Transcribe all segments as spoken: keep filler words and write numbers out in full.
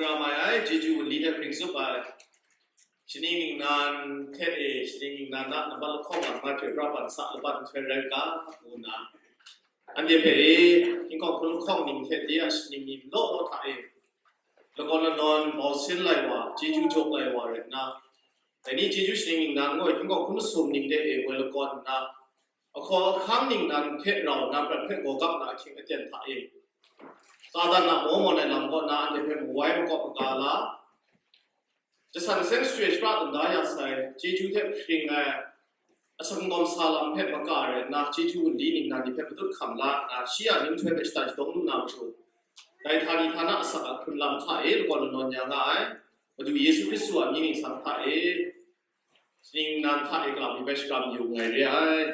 Ra mai ai, chyeju wunli hte hpring tsup ai. Shaning ningnan hte e, shaning ningnan a nambat lahkawng lam nga hte ra ban sa laban nhtoi rai u ga, ngu nna, anhte hpe e, hkying hkawng hkun lahkawng ning hte de a shaning ni law law hta e, lakawn lanawn bau sin lai wa, chyeju jaw lai wa rai nna, dai ni chyeju shaning ningnan ngu ai hkying hkawng hkun masum ning hte e, woi lakawn nna, ahkaw ahkang ningnan hte rau na prat hpe gawgap na ahkying aten hta e, Satan a maw mawn ai lam kaw na anhte hpe mawai makawp maga la, jasan seng shachyoi shapra dum da ya sai, chyeju hte hpring ai, asak gawm sa lam hpe maka rai nna, chyeju wunli ningnan ni hpe matut hkam la nna, shi a ninghtoi hpe shatan shadawng lu na matu, dai htani htana asak a hkrun lam hta e lakawn lanawn ya nga ai Madu Yesu Hkristu a mying ningsang hta e, shaning ningnan hta e galam mi bai shakram yu nngai re ai.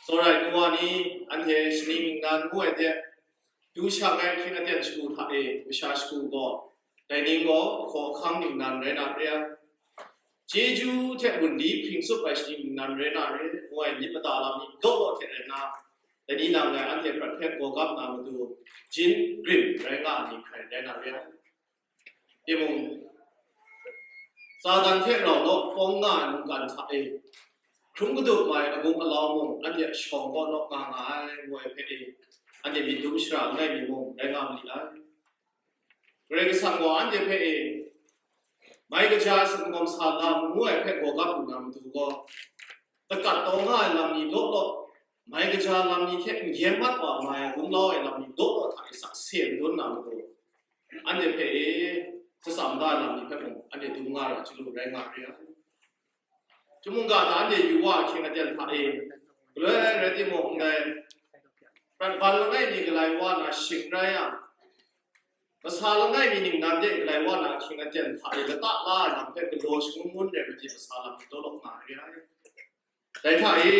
Tsawra ai nu wa ni, anhte shaning ningnan ngu ai hte, du shang ai hkying aten shagu hta e masha shagu gaw, dai ning gaw ahkaw ahkang ningnan rai na re ai. Chyeju hte wunli hpring tsup ai shaning ningnan rai na re, ngu ai myit mada lam ni law law hte rai nna, dai ni nang ngai anhte prat hpe gawgap na matu, jin grin rai nga ai ni hkrai rai na re ai. Timung, Satan hte rau law pawng nga ai mungkan hta e, hkrum kadup mai agung alau mung anhte a shawng kaw naw nga nga ai, ngu ai hpe e, anhte myit dum shara langai mi mung rai nga ma li ai. Karai Kasang gaw anhte hpe e, mai kaja ai sumgawm sa lam ngu ai hpe gawgap lu na matu gaw, kakat taw nga ai lam ni law law, mai kaja lam ni hte n gyen mat wa mai ai gumlau ai lam ni law law hta e sakse madun na matu, anhte hpe e, tsam da ai lam ni hpe mung anhte dum nga ra chyalu rai nga re ai. Chyum mungga hta anhte yu wa ahkying aten hta e, galoi ai rai timung, ndai prat ban langai mi galai wa na shing rai yang, masa langai mi ningnan de galai wa na ahkying aten hta e, lata la ai lam hpe galaw shangun ngun rai majaw masa lam ni law law nga re ai. Dai hta e,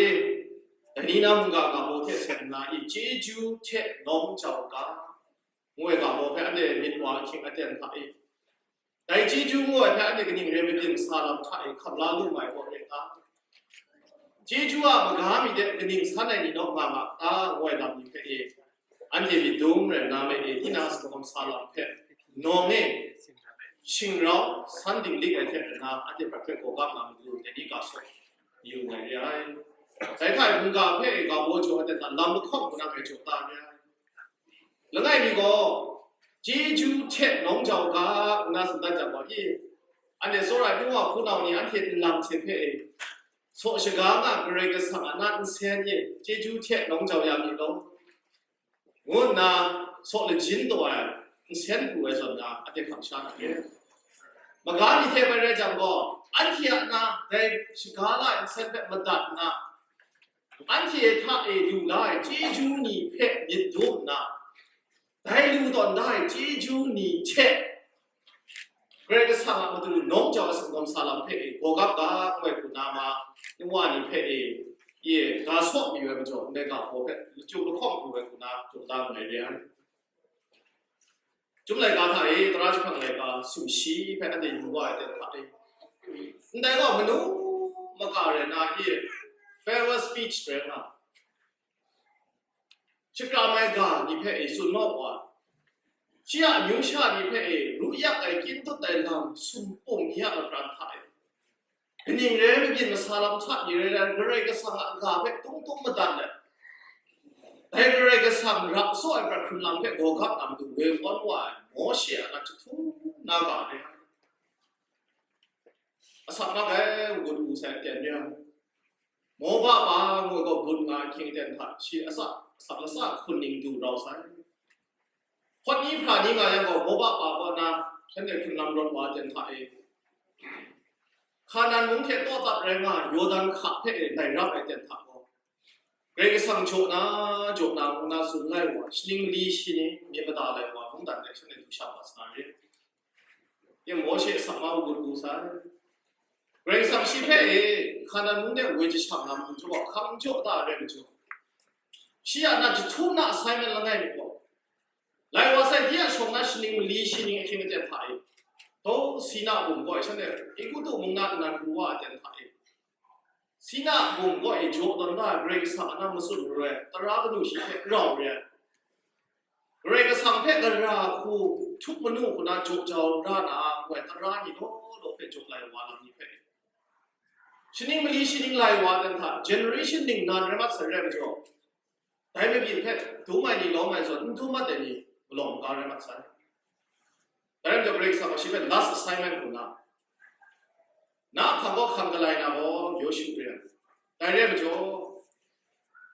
dai ni na mungga ga baw hte seng nna i chyeju hte nawng jau ga, ngu ai ga baw hpe anhte myit wa ahkying aten hta e, dai chyeju ngu ai hpe anhte kaning rai mabyin sa lam hta e hkam la lu mai gaw re ta? Chyeju a maga mi de kaning san ai ni naw nga ma ta, ngu ai lam ni hpe e, anhte myit dum rai nna me e, tinang sumgawm sa lam hpe nawng e, shing rau san dinglik ai hte rana anhte prat hpe gawgap na matu dai ni ga sawt yu ai re ai. Dai hta e mungga hpe e ga baw jaw ai hte lam lahkawng hku na ngai jaw da re ai. Langai mi gaw, chyeju hte nawng jau ga, ngu na tsun dat jang gaw, i, anhte tsawra ai nu wa hpunau ni anhte nlang hte hpe e, saw shaga nga Karai Kasang a na nsen e, chyeju hte nawng jau ya mi law, ngu nna saw lajin taw ai nsen pru ai zawn na, anhte hkam sha na re. Maga ni hte bai rai jang gaw, anhte a na dai shaga la ai nsen hpe madat nna, anhte hta e lu la ai chyeju ni hpe myit dum nna, dai lu tawn da ai chyeju ni hte Karai Kasang a matu nawng jau ai sumgawm sa lam hpe e gawgap ga, ngu ai hku na ma, nu wa ni hpe e, e ga sawt mayu ai majaw, ndai ga hpaw hpe lachyum lahkawng pru ai hku na jaw da nngai re ai. Chyum laika hta e, tara jahprang laika sumshi hpe anhte yu wa ai ten hta e, ndai gaw manu maka rai na e, farewell speech rai nga, shakram ai ga ni hpe e tsun naw wa, shi a amyu sha ni hpe e ru yak ai kyin tut ai lam sumpung ni a lapran hta e, kaning rai mabyin masa lam hta ni rai rai, Karai Kasang a ga hpe tung tung madat let, dai Karai Kasang ra tsaw ai prat hkrun lam hpe gawgap na matu woi awn wa ai Mawshe a na jahtum na ga re ai. Asak mak ai, ngut wu sai aten re ai. Moba pa ngu gaw but nga ahkying aten hta shi asak, asak lasa hkun ning du rau sai. Hpawt ni hpra ni nga yang gaw, Moba pa kaw na shanhte hkrun lam rawt wa ai ten hta e, Hkanan mung hte taw tap rai nga, Yawdan hka hpe e lai rap ai ten hta gaw, Karai Kasang jaw na, jaw na, ngu na tsun lai wa, shaning mali shi ni myit mada lai wa, mungdan hte shanhte du sha wa sa na re. Yen Mawshe a sakma u gun gu sai. Karai Kasang shi hpe e, Hkanan mung de woi jahpawt na matu jaw, hkang jaw da ai rai majaw, shi a na jahtum na assignment langai mi gaw, lai wa sai, di a shawng na shaning mali shi ning ahkying aten hta e, taw Sina bum gaw e, shanhte Egutu mung na nnan pru wa ai ten hta e, Sina bum gaw e jaw tawn da ai Karai Kasang a na matsun maru ai tara kanu shi hte rau re ai. Karai Kasang hpe gara hku htup manu hku na jaw jau ra na, ngai tara ni law law hpe jaw lai wa lam ni hpe, shaning mali shaning lai wa dan hta, generation ningnan rai mat sai rai majaw, dai mabyin hpe dum ai ni lawm ai zawn n dum mat ai ni malawng ga rai mat sai. Dai rai majaw, Karai Kasang gaw shi hpe last assignment hku na, na hpang kaw hkang galai na gaw Yawshu re ai. Dai re ai majaw,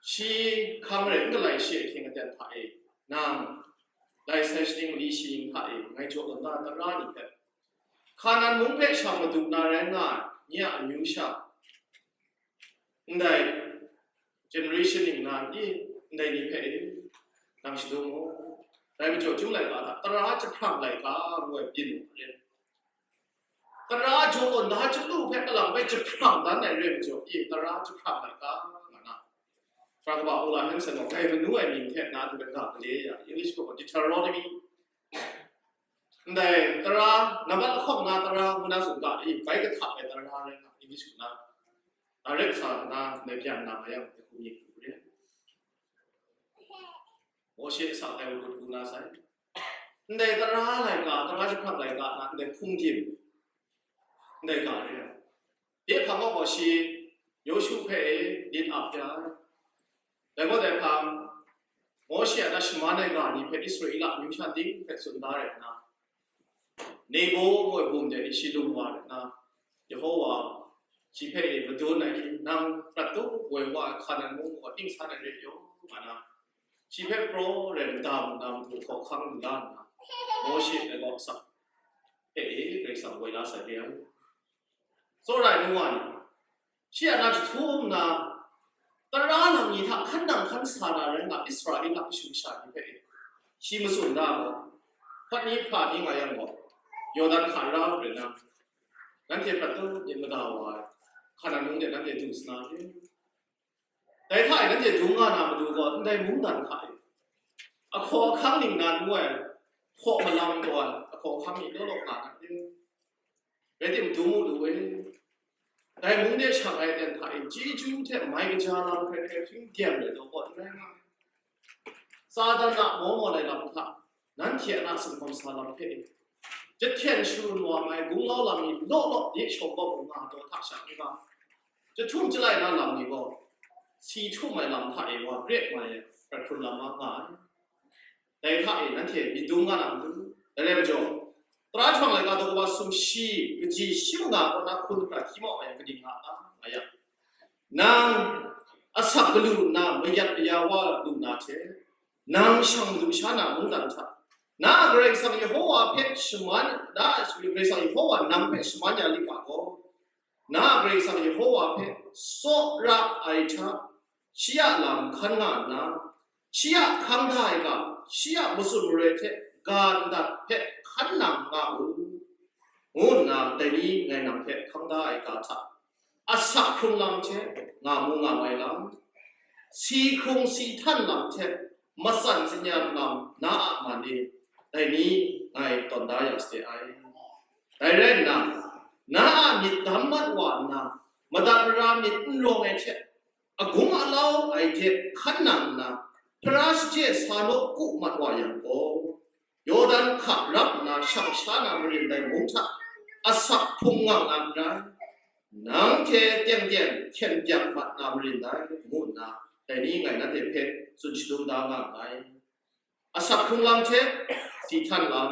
shi hkang re n galai shi ahkying aten hta e, nang, lai sai shaning mali shaning hta e ngai jaw tawn da tara ni hpe, Hkanan mung hpe shang madu na rai nga ai nye a amyu sha, ndai generation ningnan i, ndai ni hpe e, nang shadum mu. Dai majaw, chyum laika hta tara jahprang laika ngu ai byin u re. Tara jaw tawn da chyalu hpe kalang bai jahprang dan ai re majaw, i, tara jahprang laika nga na, Hpara kaba Ola Hanson gaw dai manu ai mying hte na du ai ga gale ya, English gaw Deuteronomy, ndai tara, nambat lahkawng na tara ngu na tsun ga, i, bai kahtap ai tara rai nga, English hku na, direct sa na, ndai byan na ma yang, dai hku myit hku re. Mawshe a sa ai wa gut hku na sai. Ndai tara laika, tara jahprang laika na, ndai hpungdim, ndai ga re ai. Dai hpang gaw shi Yawshu hpe e myit ap ya ai. Dai gaw dai hpang, Mawshe a na shaman ai ga ni hpe Israela amyu sha ting hpe tsun da rai nna, Nebo ngu ai bum de ni shi lung wa rai nna, Yehova shi hpe e madun ai, nang prat taw woi wa ai Hkanan mung gaw ning san ai re yaw, nga na, shi hpe praw rai mada mu na matu hkawhkang lu la nna, Mawshe dai gaw asak hpe e Karai Kasang woi la sai re ai. Tsawra ai nu wa ni, shi a na jahtum nna, tara lam ni hta hkan nang hkan sa na rai nga, Israela kashu kasha ni hpe shi matsun da ai gaw, hpawt ni hpra ni nga yang gaw, Yawdan hka ra rai nna, nanhte prat taw myit mada wa ai Hkanan mung de nanhte du sa na re. Dai hta e nanhte dung nga na matu gaw, ndai mungdan hta e ahkaw ahkang ningnan ngu ai, hkaw malang taw ai ahkaw ahkang ni law law nga na re. Rai timung, dum mu lu e, dai mung de shang ai aten hta e chyeju hte mai kaja lam hkrai hkrai hpring dam ai daw kaw n rai nga ai. Satan a maw mawn ai lam hta, nanhte a na sumhkawm sa lam hpe e, jahten sharun wa ai gunglau lam ni law law de shawng bawng nga ai daw hta sha n ga, jahtum jalai na lam ni gaw, si htum ai lam hta e wa kre mai ai prat hkrun lam nga ai. Dai hta e nanhte myit dung nga na matu? Dai rai majaw, Tara jahprang laika daw kaba sumshi kaji shi manga kaw na hkun hkra hti mau ai kaning nga ta, nga yang, nang asak galu nna mayat maya wa lu na hte, nang shang madu sha na mungdan hta, na a Karai Kasang Yehova hpe shaman, na a Karai Kasang Yehova nang hpe shaman ya lit ga gaw, na a Karai Kasang Yehova hpe tsawra ai hta, shi a lam hkan nga nna, shi a hkang da ai ga, shi a matsun maroi hte ga ndat hpe hkan nang nga u, ngu nna dai ni ngai nang hpe hkang da ai ga hta, asak hkrung lam hte nga mu nga mai lam, si hkrung si htan lam hte matsan tsin-yan lam na a man e, dai ni ngai tawn da ya sade ai. Dai rai nna, na a myit dam mat wa nna, madat mara myit n rawng ai hte, agung alau ai de hkan nang nna, Hpara shaje sa naw ku mat wa yang gaw, Yawdan hka rap nna shang sha na marin dai mung hta asak hpung nga nga n rai, nang hte teng teng hkyen byak mat na marin dai, ngu nna dai ni ngai nanhte hpe tsun shadum da nga nngai. Asak hkrung lam hte, si htan lam,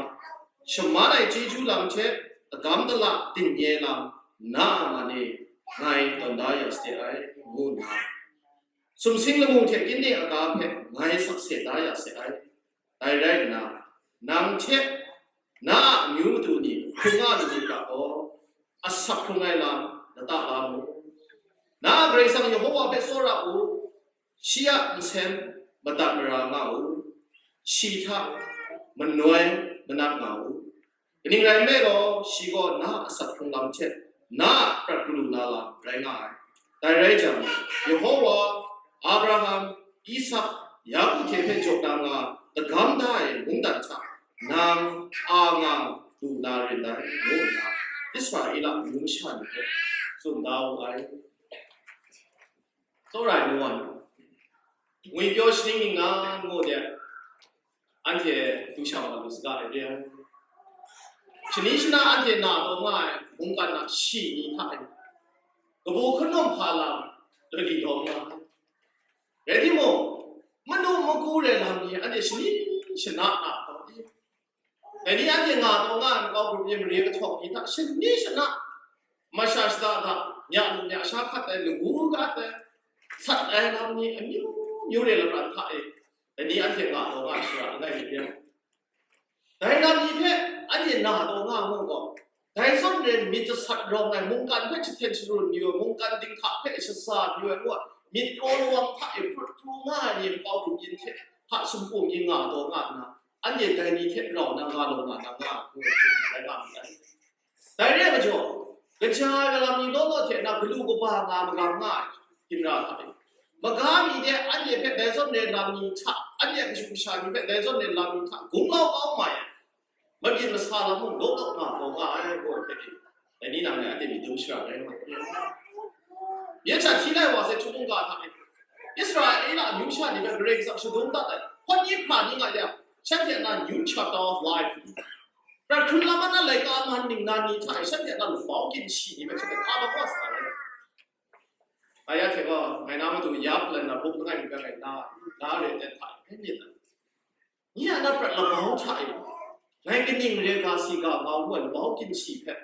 shaman ai chyeju lam hte, agam dala dingnye lam, na a man e, ngai tawn da ya sade ai, ngu nna, sumsing lamu hte kinde aga hpe ngai sakse da ya se ai. Dai rai nna, nang hte na a amyu madu ni hkungga lu myit ga gaw, asak hkrung ai lam lata la mu. Na a Karai Kasang Yehova hpe tsawra u, shi a nsen madat mara nga u, shi hta manoi manat nga u. Kaning rai nme law, shi gaw na a asak hkrung lam hte na a prat galu na lam rai nga ai. Dai rai jang, Yehova, Abraham, Isak, Yaku hte hpe jaw na nga lagam da ai mungdan hta nang a nga lu na rin dai, ngu nna Israela amyu masha ni hpe tsun da wu ai. Tsawra ai nu wa ni, ngwipyaw shaning ningnan ngu de, anhte du shang wa lu saga ai re ai. Shani shana anhte na taw nga ai mungkan na shi ni hta e, kabu hkanawng hpa lam loi li lawm nga ai. Rai timung, manu magu rai lam ni anhte shani shana na taw e, dai ni anhte nga taw nga ai makau grup yin mare kahtawng ni hta shani shana masha shada hta mya lu mya sha hkat ai, lagu gat ai, sat ai lam ni amyu myu re lapran hta e, dai ni anhte nga taw nga ai shara langai mi re ai. Dai lam ni hpe anhte na taw nga mu gaw, dai zawn ren myit jasat rawng ai mungkan hpe jahten sharun yu ai, mungkan dinghta hpe shaza yu ai, ngu ai, myit kraw lawang hta e prut pru nga ai ni makau grup yin hte hta sumpu yin nga taw nga nna, anhte dai ni hte rau na nga law nga na nga ngu ai hte rai nga mi ai. Dai re ai majaw, kaja ai lam ni law law hte na galu kaba nga magam nga ai, hkinra hta e. Maga mi de anhte hpe dai zawn re lam ni hta, anhte a kashu kasha ni hpe dai zawn re lam ni hta gunglau kau mai ai, mabyin masa lam mung law law nga taw nga ai, ngu ai hpe, dai ni nang e anhte myit dum shara rai nga ai. Myen sha hti lai wa sai htung mungga hta e, Israela amyu sha ni hpe Karai Kasang shadum dat ai, hpawt ni hpra ni nga yang, shanhte a na new chapter of life. Prat hkrun lam na laika man ningnan ni hta e shanhte a na lubau ginshi ni hpe shanhte ka bang wa sa ai. Ngai ya hte gaw, ngai na matu ya hpalan na buk langai mi hpe ngai na, na re ai hta hpe myit ai. Nye a na prat labau hta e, ngai kaning re ga si ga mau ngu ai labau ginshi hpe,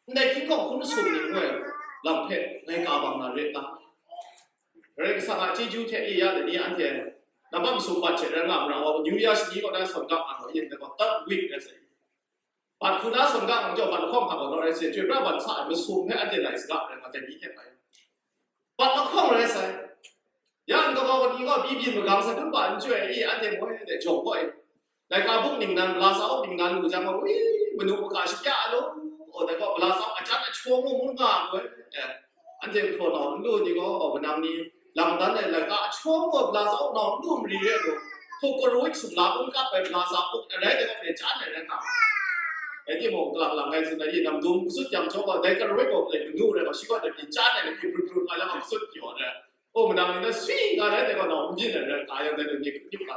ndai hkying hkawng hkun masum ni ngu ai lam hpe ngai ka bang na re ta? Karai Kasang a chyeju hte e ya dai ni anhte nambat masum bat hte rai nga ma ra wa, New Year shani kaw na sawn ga nga yin dai gaw, third week rai sai. Bat hku na sawn ga nga jaw, bat lahkawng hka gaw rai sai, chyoi pra bat sa ai masum hpe anhte lai saga rai nga dai ni hte bai. Bat lahkawng rai sai. Ya n kau kau ni gaw byi byin magang sa dum ba n chyoi i, anhte moi de jawng gaw e. Laika buk ningnan, bala sa up ningnan lu jang gaw, wi, manu maka shakya a lu, o, dai gaw bala sa up a jan a hkyaw mu mu nga gaw e. Eh, anhte hpraw nau n lu ni gaw, o, manang ni, lam dan ai laika a hkyaw mu bala sa up nau n lu mari re lu, htuk karawik sumla kun kap ai bala sa up arai dai gaw, jan ai rai nga. Rai timung, kalang lang ngai tsun ai, nam dum kasut yang jaw gaw, dai karawik gaw, manu rai gaw, shi gaw dai byin jan ai, byin brut brut nga yang, kasut pyaw ai. O, manang ni na swi nga rai dai gaw, nau n byin ai rai, ka yang dai ni, nyup la.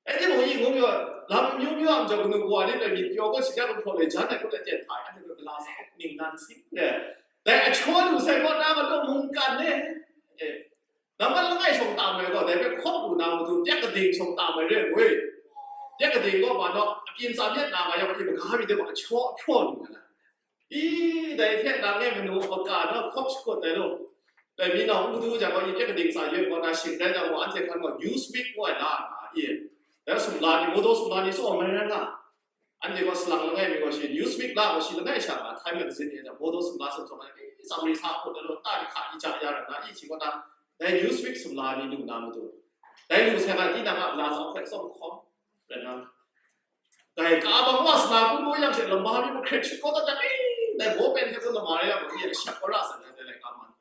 Rai timung, yi ngu mayu, lam amyu myu a majaw kanu kawa ni rai myit pyaw gaw, shingkang gumhpraw lai jan ai hku let ten hta, anhte hpe bala sa up ningnan sing re. Dai a hkyaw lu sai gaw na gaw mungkan e. Eh, nambat langai shawng tam ai gaw, dai hpe hkawp lu na matu, pyak kading shawng tam ai re, woi. Pyak kading gaw, ma naw, apyin tsa myet na nga yang, i maga mi de gaw, a hkyaw, a hkyaw lu na. I, dai hte nang e manu maka na hkawp shakut ai law. Dai mi nau n matu jang gaw, i pyak kading tsa yawng gaw na shing rai jang gaw, anhte hkan gaw Newsweek ngu ai la nga i. Dai sumla ni, Mawdaw sumla ni tsaw mai rai nga. Anhte gaw salang langai mi gaw shi Newsweek la gaw shi langai sha nga Time Magazine e jang, Mawdaw sumla sumsawng ai, i, tsam ri sa hkut ai law, ta di hka di ja ya rai nga i, shi gaw na, dai Newsweek sumla ni lu na matu. Dai lu sai nga tinang a la tsawng hpe tsawng hkawm rai nga. Dai ka bang wa sa na kun mu yang she lama mi mahkret shut kau dat jang, eh, dai baw pen hte kun lama re yang, ye shap kau ra sa na, dai laika man.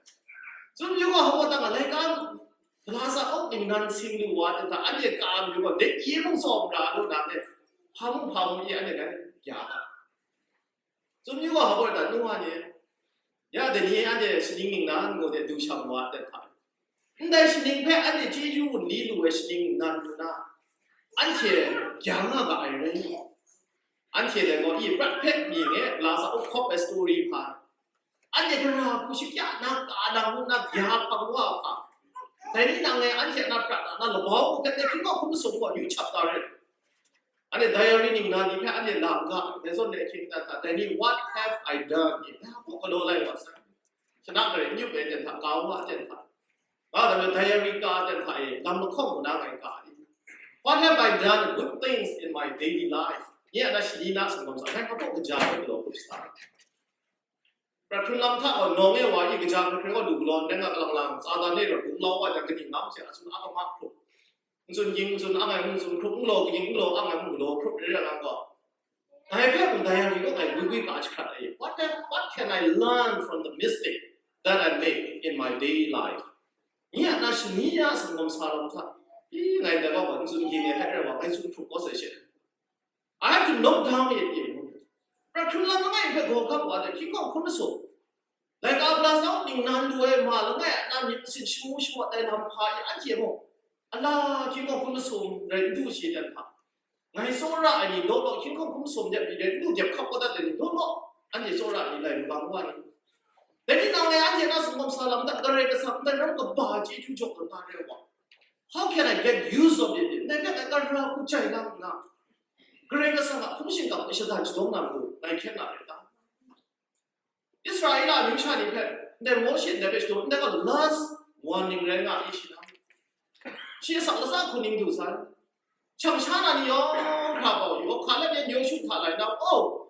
Tsun yu gaw, hpa tang a laika, bala sa up ningnan sing lu wa, dan hta, anhte ka am yu gaw, dai pyi mung tsawm ra lu na, dai hpa mung hpa mung ye anhte dai ya. Tsun yu gaw, hpa dan nu wa ni, ya, dai ni anhte shaning ningnan gaw de du shang wa, dan hta. Ndai shaning hpe anhte chyeju wunli lu ai shaning nnan lu na, anhte gyang nga ga ai rai. Anhte dai gaw, i prat hpe mying e, la sa up hkawp ai story hpa. Anhte gara hku shakya na, ka na ngu na, bya hpang wa hpa. Dai ni nang e anhte na prat na, na labau hku hpe, hkying gaw hkum masum gaw, yu chap da rai. Anhte diary ningnan ni hpe anhte lam ga, dai zawn dai hkying dan hta, dai ni, "What have I done?" i, dai hku galaw lai wa sai. Shana gare n yup ai ten hta, ka wa ten hta. Nga dai diary ka ten hta e, lam lahkawng na ngai ka ni. What have I done good things in my daily life? Nye a na shani na sangam sa, ngai hpa kaja ai galaw hku sa. Prat hkrun lam hta gaw, nawng e wa i kaja hkrai hkrai gaw lu galaw n rai nga, kalang lang, Satan e rawt gunglau wa jang, kaning lam hte a tsun a kama hkrup, n tsun ging, n tsun ang ai, n tsun hkrup, n galaw ging, n galaw ang ai, n galaw hkrup rai rai nga gaw, dai hpe mung dai yang yu kaw ngai gwi gwi ka jahkrat ai. What can, what can I learn from the mistake that I make in my daily life? Nye a na shani ya sangam sa lam hta, i, ngai dai wa gaw n tsun ging ai hpe rai wa, ngai tsun hkrup kau sai she. I have to note down it, ye. Prat hkrun lam langai hpe gaw kap wa ai, hkying gaw hkun masum. Laika bala sa up ningnan lu ai ma langai a na myit masin shamu shamat ai lam hpa e, anhte mung, ala hkying gaw hkun masum rai n du shi dan hpa. Ngai tsawra ai ni law law, hkying hkawng hkum sum dep ni rai, lu dep hkap kau dat ai ni law law, anhte tsawra ai ni lai lu bang wa ni. Dai ni nang ngai anhte na sumsawm sa lam hta, Karai Kasang ndai ram kaba chyeju jaw kau na rai wa. How can I get use of it? Ndai hpe ngai kara hku jai na nna, Karai Kasang a hkum shingkang hpe shada shadawng na matu, ngai hkyen na rai ta? Israela amyu sha ni hpe, ndai Mawshe ndai hpe shadaw, ndai gaw last warning rai nga ai shi na? Shi asak latsa hku ning du sai. Shang sha na ni yawng hkra kau, Yawhka let yan Yawshu hta lai na, oh,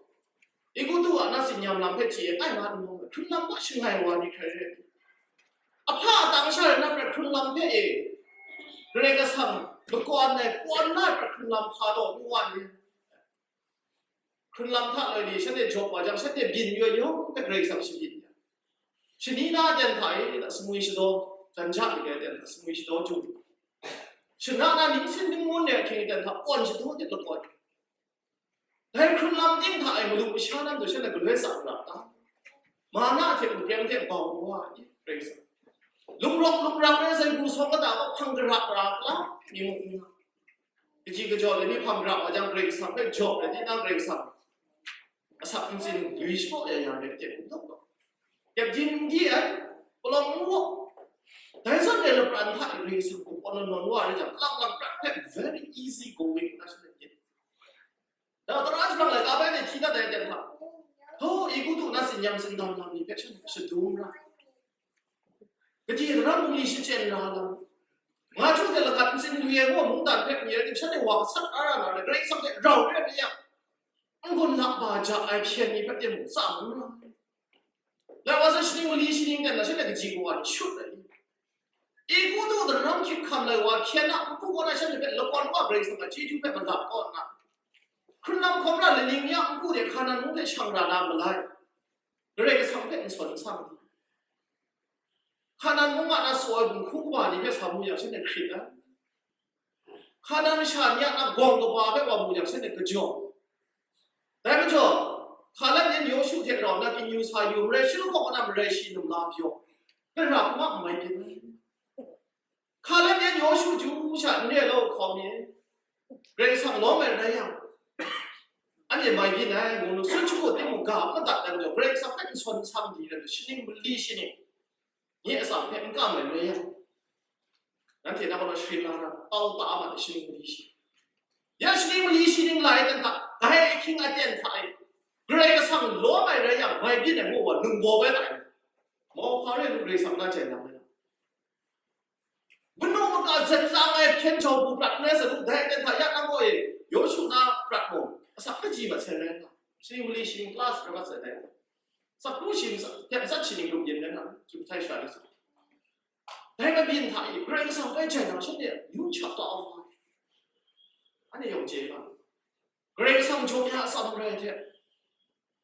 Egutu a na tsin-yam lam hpe chye ai nga nna, hkrun lam kaw shangai wa ni hkrai rai. Ahpa a tang sha rai na prat hkrun lam hpe e, Karai Kasang lakawn ai, kawn na ai prat hkrun lam hpa law, nu wa ni. Hkrun lam hta loi ni, shanhte jawp wa jang, shanhte byin yaw yaw hpe Karai Kasang shabyin ya. Shani na aten hta e, da sumwi shadaw, jan ja ni aten hta sumwi shadaw jung. Shana na ning sin ning mun de ahkying aten hta pawn shadaw de lakawn. Dai hkrun lam ting hta e malu masha nan gaw shanhte galoi tsang ra ta? Mana hte mupyang hte bau wa ai, Karai Kasang. Lungrawk lungrak rai sai, bu sawng kata kaw hpang gara ra la, mi muk n nga. Kaji kajaw lani hpang gara wa jang, Karai Kasang hpe jaw ai, tinang Karai Kasang asak ntsin lui shapraw ya ya rai, teng n dawk gaw. Kyep din di ai, palawng n waw. Dai zawn e lapran hta e Karai Kasang hpe kaw nawn nawn wa rai jang, lang lang prat hpe very easy going na shanhte yin. Dai tara jahprang laika bai ni hti dat ai aten hta, htaw, Egutu na tsin-yam tsindam lam ni hpe shanhte shadum ra. Gade daram bungli shachyen ra lam, nga hte lagat ntsin lu ai gaw mungdan hpe mi rai tim, shanhte wa gasat a ra na rai, Karai Kasang hte rau rai rai yang, n-gun lakba ja ai hpyen ni hpe teng mung tsang n ra. Lai wa sa, shaning mali shaning ten na shanhte kaji kawa ni shut ai. Egutu daram hkyit hkam lai wa hpyen a npu kaw na shanhte hpe lakawn wa Karai Kasang a chyeju hpe malap kaw nna, hkrun lam hkawm ra laning ya npu de Hkanan mung hte shang ra na malai. Karai Kasang hpe n sawn n sang di. Hkanan mung a na saw ai bunghku kaba ni hpe sa mu yang, shanhte hkrit ai. Hkanan masha ni a na gawng kaba hpe wa mu yang, shanhte kajawng. Dai majaw, Hkanan yan Yawshu hte rau nna, kingyu sa yu, marai shi lahkawng na marai shi num la pyaw, hpe ra hkuma n mai byin ai. Hkanan yan Yawshu chyu sha n re law hkawm ni, Karai Kasang lawm ai rai yang, anhte mai byin ai, ngu ngu tsun shagu timung, ga madat ai majaw, Karai Kasang hpe n sawn n sang di rai, shaning mali shaning, nye atsam hpe n kam ai rai yang, nanhte na gaw shrin la na, tau ta a ma ai, shaning mali shi. Ya shaning mali shaning lai dan hta, dai ahkying aten hta e, Karai Kasang lawm ai rai yang, mai byin ai ngu wa, nungbaw bai ta ai. Mawhpa re lu, Karai Kasang na jai na rai. Manu maka zat tsang ai hpyen jau bu prat n rai sa lu, dai aten hta ya nang gaw e, Yawshu na prat mung, asak kaji mat sai rai nga, shaning mali shaning kla sa rai mat sai dai. Sakru shi masat, hpyen masat shaning grup yin rai nga, Chyum Htai Sara ni sa. Dai mabyin hta e, Karai Kasang bai jai na shanhte yu chap ta au ai. Anhte yawng chye nga. Karai Kasang jaw ya atsam rai hte,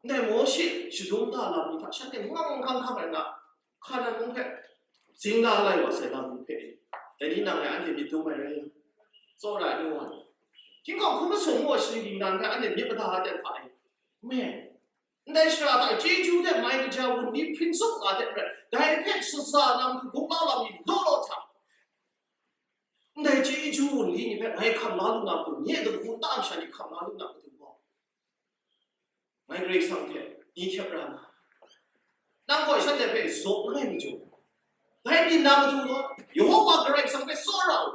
ndai Mawshe shadum da lam ni hta shanhte ngang hkang hkang ai nga, Hkanan mung hpe zing la lai wa sai lam ni hpe, dai ni nang ngai anhte myit dum ai rai yang, tsawra ai nu wa, hkying hkawng hkum masum wa shaning ningnan hpe anhte myit mada ai hte hpa e, men, ndai shara hta chyeju hte mai kaja wunli hpring tsawk nga hte maren, dai hpe shaza na matu gumlau lam ni law law hta, ndai chyeju wunli ni hpe ngai hkam la lu na matu, nye dagu nta masha ni hkam la lu na matu gaw, ngai Karai Kasang hte ni hkyep ra nga. Nang gaw shanhte hpe zaw langai mi jaw, dai byin na matu gaw, Yehova Karai Kasang hpe tsawra u.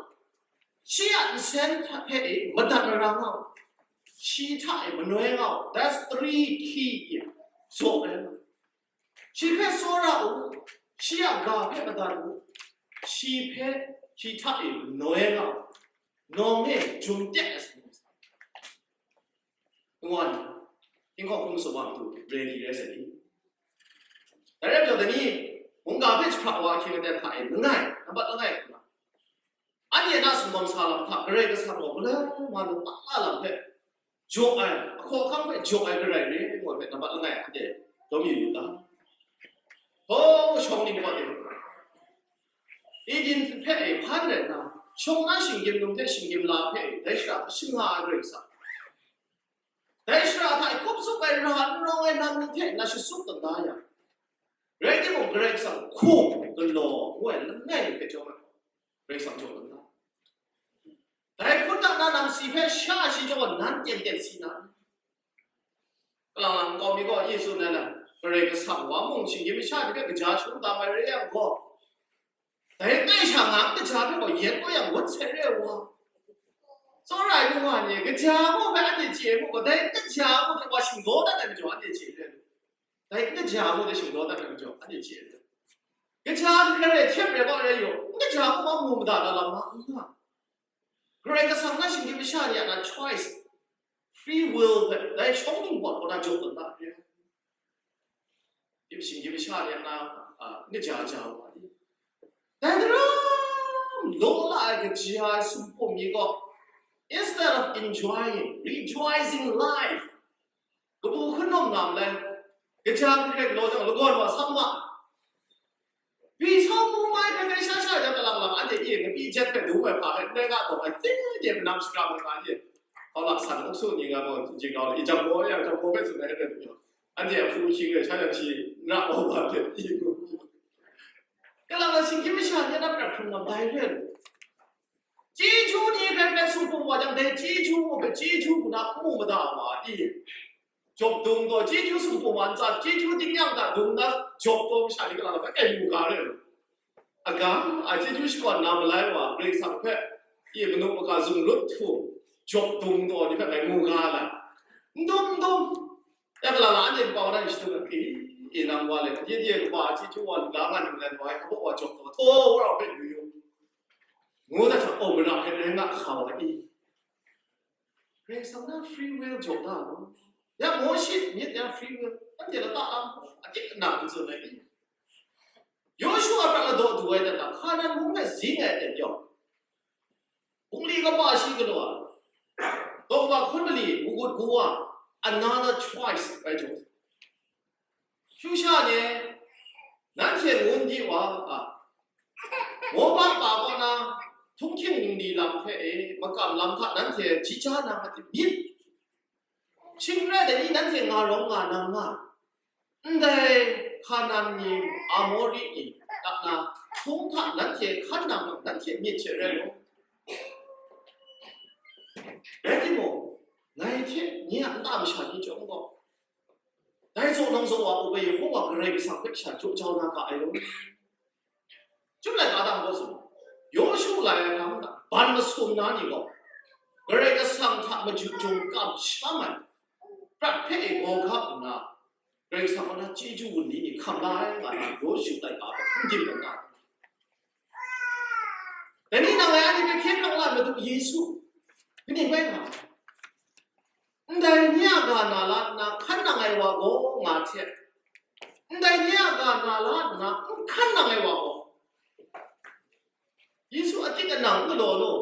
Shi a nsen hta hpe e madat mara nga u. Shi hta e manoi nga u. That's three key. Zaw ai. Shi hpe tsawra u. Shi a ga hpe madat u. Shi hpe, shi hta e manoi nga u. Nawng e jum tek ai sa. Nwan, hkying hkawng hkum masum a matu ready rai sai ni. Dai rai majaw, dai ni, mungga hpe jahpra wa ahkying aten hta e langai, nambat langai hkuna, anhte na sumsawm sa lam hta Karai Kasang gaw galoi ma lung a lam hpe jaw ai, ahkaw ahkang hpe jaw ai Karai re, ngu ai hpe nambat langai anhte dawm yu yu ga. Hpaw shawng ning kaw e, Eden hpe e hpan rai nna, shawng na shinggyim num hte shinggyim la hpe e dai shara hta shinga ai Karai Kasang. Dai shara hta e kup zup ai ra n rawng ai nang ni hte na shasup kata yang, rai timung, Karai Kasang hkum galaw ngu ai langai mi hpe chyawm ai, Karai Kasang jaw kata. Dai hpun na na nang si hpe sha shi jaw nan teng teng si na. Kalang lang nkau mi gaw Yesu nan na, Karai Kasang wa mung shinggyim masha ni hpe kaja shung tam ai rai yang gaw, dai kai sha nga kaja hpe gaw yen gaw yang ngut sai re ai wa. Tsawra ai nu wa ni, kaja mu hpe anhte chye mu gaw, dai kaja mu hpe wa shingdaw dat ai majaw anhte chye re. Dai kaja mu hpe shingdaw dat ai majaw anhte chye re. Kaja hkrai hte hte rai gaw rai yaw, kaja mu ma mu mada na lam ma n nga. Karai Kasang na shinggyim masha ni a na choice, free will hpe dai shawng ningpawt kaw na jaw tawn da re. Ip shinggyim masha ni a na, a, kaja ja wa ni. Dai daram law la ai kaja ai sumpum ni gaw, instead of enjoying, rejoicing life, kabu hkun nawm na malai, kaja hkrai hkrai galaw jang, lagawn wa sam ma. Pyi sau mu mai hkrai hkrai sha sha jang, kalang lang anhte e, ngapi jet hpe dum ai hpa hpe, ndai nga dawng ai, tse de manam shakram ai hpa e, hkau lak san, uksu ni nga gaw, jing rau, i jang baw ya, jang baw hpe tsun ai hpe, anhte a hpu hkying e, sha jang shi, n ra baw wa hpe, i mu. Kalang lang shinggyim masha ni a na prat hkrung lam dai re. Chyeju ni hkrai hkrai sumpum wa jang, dai chyeju mu hpe chyeju hku na n mu mada wa i? Jawk dung taw, chyeju sumpum wa ntsa, chyeju tingnyang hta dung na jawk taw masha ni kalang hpe kai mu ga re. Aga, a chyeju shakawn na malai wa, Karai Kasang hpe, i manu maka zungrut htu, jawk dung taw ni hpe kai mu ga la. N dum, n dum. Ya kalang la, anhte nkau na ni shadum ai, i, i nang wa le, ye ye kaba chyeju wa lu la nga ni malen wa, i, kabaw wa jawk taw, htaw wa rau hpe yu yu. Ngu dat hta, oh, mara hpe rai nga hka wa i. Karai Kasang na free will jaw da law. Ya Mawshi myit ya free will, anhte lata lam, atik ana n tsun ai ni? Yawshu a prat ladaw du ai dan na, Hkanan mung hpe zing ai aten yawng, bungli kaba shi galaw ai, daw kaba hkun mali, magut gu wa, another choice rai jaw. Shusha ni, nanhte ngun di wa, a, Moba pa kaw na, htunghking ningli lam hpe e, makam lam hta nanhte ji ja na ma tim myit? Shing rai dai ni nanhte nga rawng nga na nga, ndai Hkanan ni, Amori ni, a na, htung hta nanhte hkan nang, nanhte myit hte rai law. Rai timung, ngai hte nye a nta masha ni chyawm gaw, dai zaw nang zaw wa u ga Yehova Karai Kasang hpe sha jaw jau na ga ai law. Chyum laika dang gaw tsun, Yawshu lai ai hkang hta ban masum na ni gaw, Karai Kasang hta maju jung kamsham ai prat hpe e gaw ga nna, Karai Kasang kaw na chyeju wunli ni hkam la ai nga na, Yawshu laika hpe hkum dim dat na. Dai ni nang ngai a ni hpe hkye hkrang la ai Madu Yesu, kaning bai nga ai? Ndai nye a ga na la nna hkan nang ai wa gaw nga hte, ndai nye a ga na la nna n hkan nang ai wa gaw, Yesu atik anang n galaw law,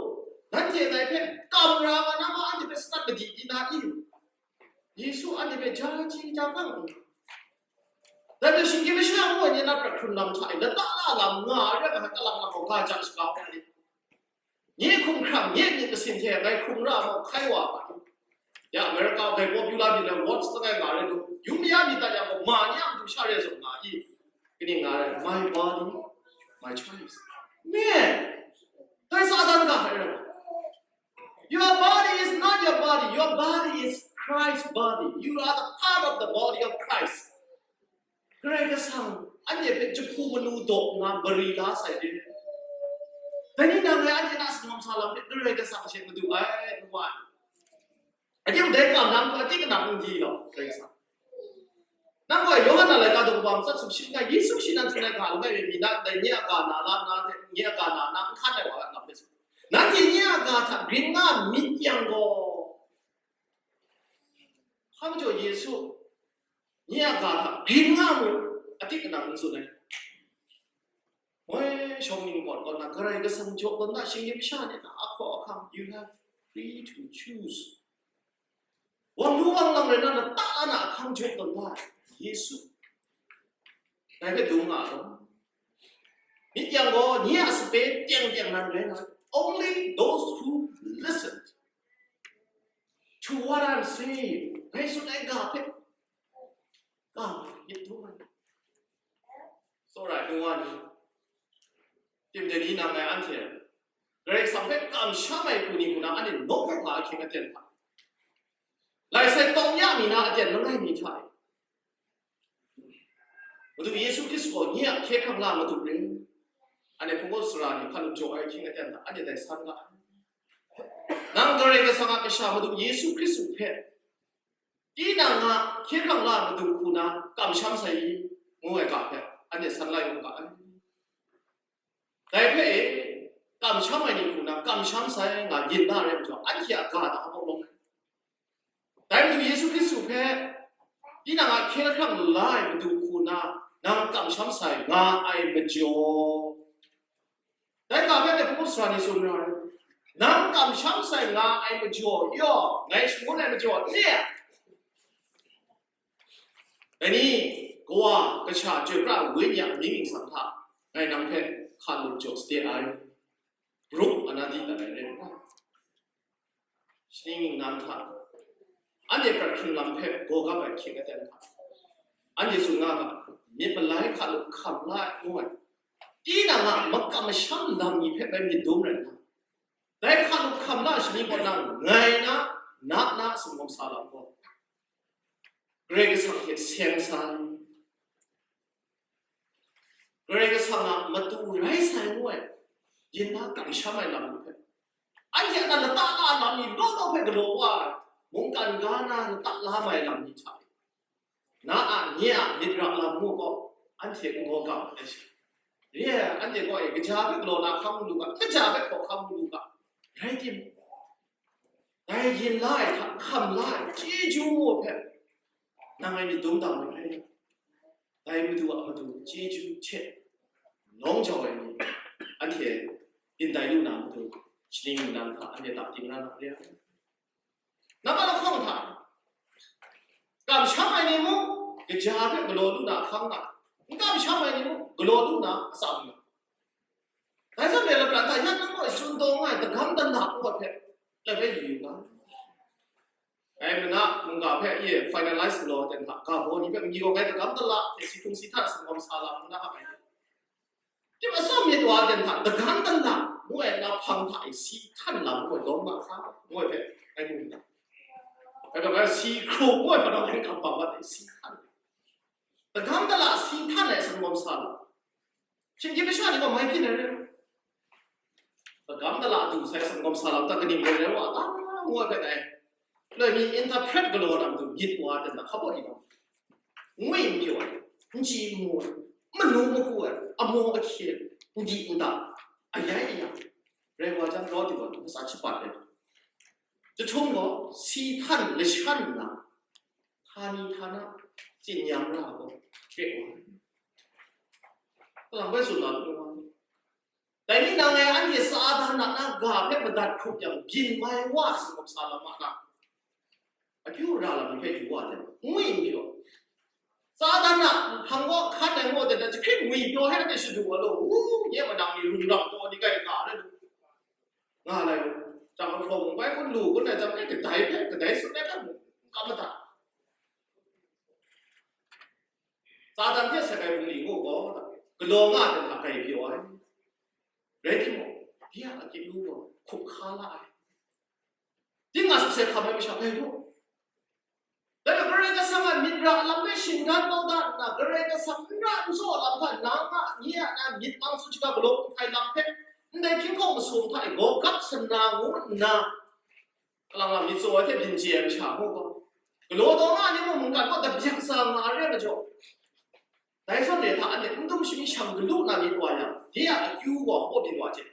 nanhte ngai hpe kam ra nga na ma, anhte hpe sanat madi di na i? Yesu anhte hpe ja chyi ja hkang n? Dai hte shinggyim masha ngu ai ni na prat hkrun lam hta e, lata la lam nga ai rai nga, kalang lang gaw ga ja shaga wa ai ni? Nye hkumhkrang, nye myit masin hte ngai hkrung ra ai maw, hkai wa ma ni? Ya, America, dai popular myit na awards langai nga rai lu, yum ya myit dat yang gaw, ma ni a matu sha re zawn nga i? Kaning nga rai, my body, my choice. Man, dai Satan ga hkai rai. Your body is not your body. Your body is Christ's body. You are the part of the body of Christ. Karai Kasang, anhte hpe jahpu manu daw nna mari la sai de. Dai ni nang rai anhte na singawm sa lam hpe Karai Kasang she madu ai, n wa ai. Ating dai kam nang hpe atik anang n di law, Karai Kasang. Nang gaw Yawhan a laika daw kaba matsat sumshi langai, Yesu shi nan tsun ai hka langai mi, mi na ndai nye a ga na la nna hte, nye a ga na na n hkan ai wa a lam hpe tsun. Nanhte nye a ga hta grin nga myit yang gaw, hpa majaw Yesu nye a ga hta grin nga mu, atik anang n tsun ai. Moi shawng ningpawt kaw na Karai Kasang jaw tawn na shinggyim masha ni na ahkaw ahkang, you have free to choose. Wang lu wang lang rai na, na ta na ahkang jaw tawn na Yesu. Dai hpe dung nga law. Myit yang gaw, nye a sape teng teng nan rai na, only those who listen to what I'm saying, ngai tsun ai ga hpe, ga myit dum ai. Tsawra ai nu wa ni, tim de ni nang ngai anhte, Karai Kasang hpe kamsham ai hku ni hku na anhte nawk kau nga ahkying aten hta, lai sai tawng ya mi na aten langai mi hta e, Madu Yesu Hkristu gaw nye a hkye hkrang la Madu ring. Anhte hpung sara ni hkalup jaw ai ahkying aten hta anhte dai san ga ai. Nang Karai Kasang a Kasha Madu Yesu Hkristu hpe tinang a hkye hkrang la Madu hku na kamsham sai i, ngu ai ga hpe anhte san lai u ga ai. Dai hpe e, kamsham ai ni hku na kamsham sai nga yin na rai majaw, anhte a ga na a bawng lawng ai. Dai Madu Yesu Hkristu hpe tinang a hkye hkrang la ai Madu hku na nang kamsham sai nga ai majaw, dai ga hpe hpung sara ni tsun ra ai. Nang kamsham sai nga ai majaw yaw, ngai shangun ai majaw ni? Dai ni, Kawa, Kasha, Chyoi Pra ai Wenyi a amying ningsang hta ngai nang hpe hkalup jaw sade ai. Grup anadi dat ai rai nna, shaning ningnan hta, anhte prat hkrun lam hpe gaw gap ai hkying aten hta, anhte tsun nga ga, myit malai hkalup hkam la ai ngu ai, tinang a makam masham lam ni hpe bai myit dum rai nna, dai hkalup hkam la ai shaning kaw nang ngai na, na na singawm sa lam gaw, Karai Kasang hte seng sa ai, Karai Kasang a matu rai sai ngu ai, yin na kamsham ai lam ni hpe, anhte a lata la lam ni law law hpe galaw wa ai, mungkan ga na lata la mai lam ni hta e, na a, nye a myit ra lam ngu gaw, anhte n gaw ga ai sha. Re ai, anhte gaw e, kaja hpe galaw na hkam lu ga, kaja hpe hkaw hkam lu ga, rai timung, dai yin la ai hta hkam la ai chyeju ngu hpe, nang ngai myit dum dang ai rai. Dai Madu a matu chyeju hte lawng jau ai ni, anhte byin tai lu na matu, shaning ningnan hta anhte dap ting na na re ai. Nambat lahkawng hta, kamsham ai ni mung, kaja hpe galaw lu na hkang nga, n kamsham ai ni mung, galaw lu na atsam nga. Dai zawn e, lapran hta yan nang gaw tsun taw nga ai, dagam dala ngu ai hpe, lep e yu yu nga. Dai mana mungga hpe e finalize galaw ai ten hta, ga baw ni hpe n-yu ai, dagam dala hte si hkrung si htan singawm sa lam nna hap ai. Tip atsawm myit wa ai ten hta, dagam dala ngu ai na hpang hta e si htan lam ngu ai lawm nga hkra ngu ai hpe, ngai mu nna. Rai dau, si hkrung ngu ai hpe dau, ngai kam bang mat e, si htan. Dagam dala si htan ai singawm sa lam. Shinggyim masha ni gaw mai hpyi na rai. Dagam dala du sai singawm sa lam ta kaning rai rai wa ta, ngu ai hpe dai. Loi mi interpret galaw na matu myit wa ai ten hta, hpa baw ni gaw, ngwi n pyaw ai, n chyi n mu ai, manu maku ai, amaw ahkye, n di n da, ayai aya, rai wa jang, rau di wa, masat shabat ai. Jahtum gaw, si htan lashan nna, htani htana, tsin yang ra gaw, hkye wa ai. Kalang bai tsun na lu ai. Dai ni nang e, anhte Satan a na ga hpe madat hkrup yang, byin mai wa singawm sa lam ma na? Akyu ra lam ni hpe yu wa ai, ngwi n pyaw. Satan a hpang kaw hkan ai ngu ai hte, jahkring ngwi pyaw he anhte shadu wa law, u, nye manang ni rung rang taw ni kai nga ai lu, nga lai, jang hpraw mung bai kun lu kun ai jang, e kadai hpe kadai tsun ai hpe mung n kam madat. Satan hte seng ai bungli ngu gaw, galaw nga ai ten hta grai pyaw ai. Rai timung, ya a kyu gaw hkup hka la ai. Ding a sukse hkam ai masha hpe gaw, dai hpe Karai Kasang a myit ra lam hpe shinggan kau da nna, Karai Kasang n ra n tsaw lam hta, nang a, nye a na myit mang tsun shaga galaw hkai lam hpe, ndai hkying hkawng masum hta e gaw gap sana ngu nna, kalang lam myit tsaw ai hte byin chye ai masha ngu gaw, galaw taw nga ai ni mung mungkan gaw dabyak sa nga ai rai majaw, dai zawn re hta anhte n dum shami shang galu na myit wa yang, de a akyu gaw hpaw byin wa hte,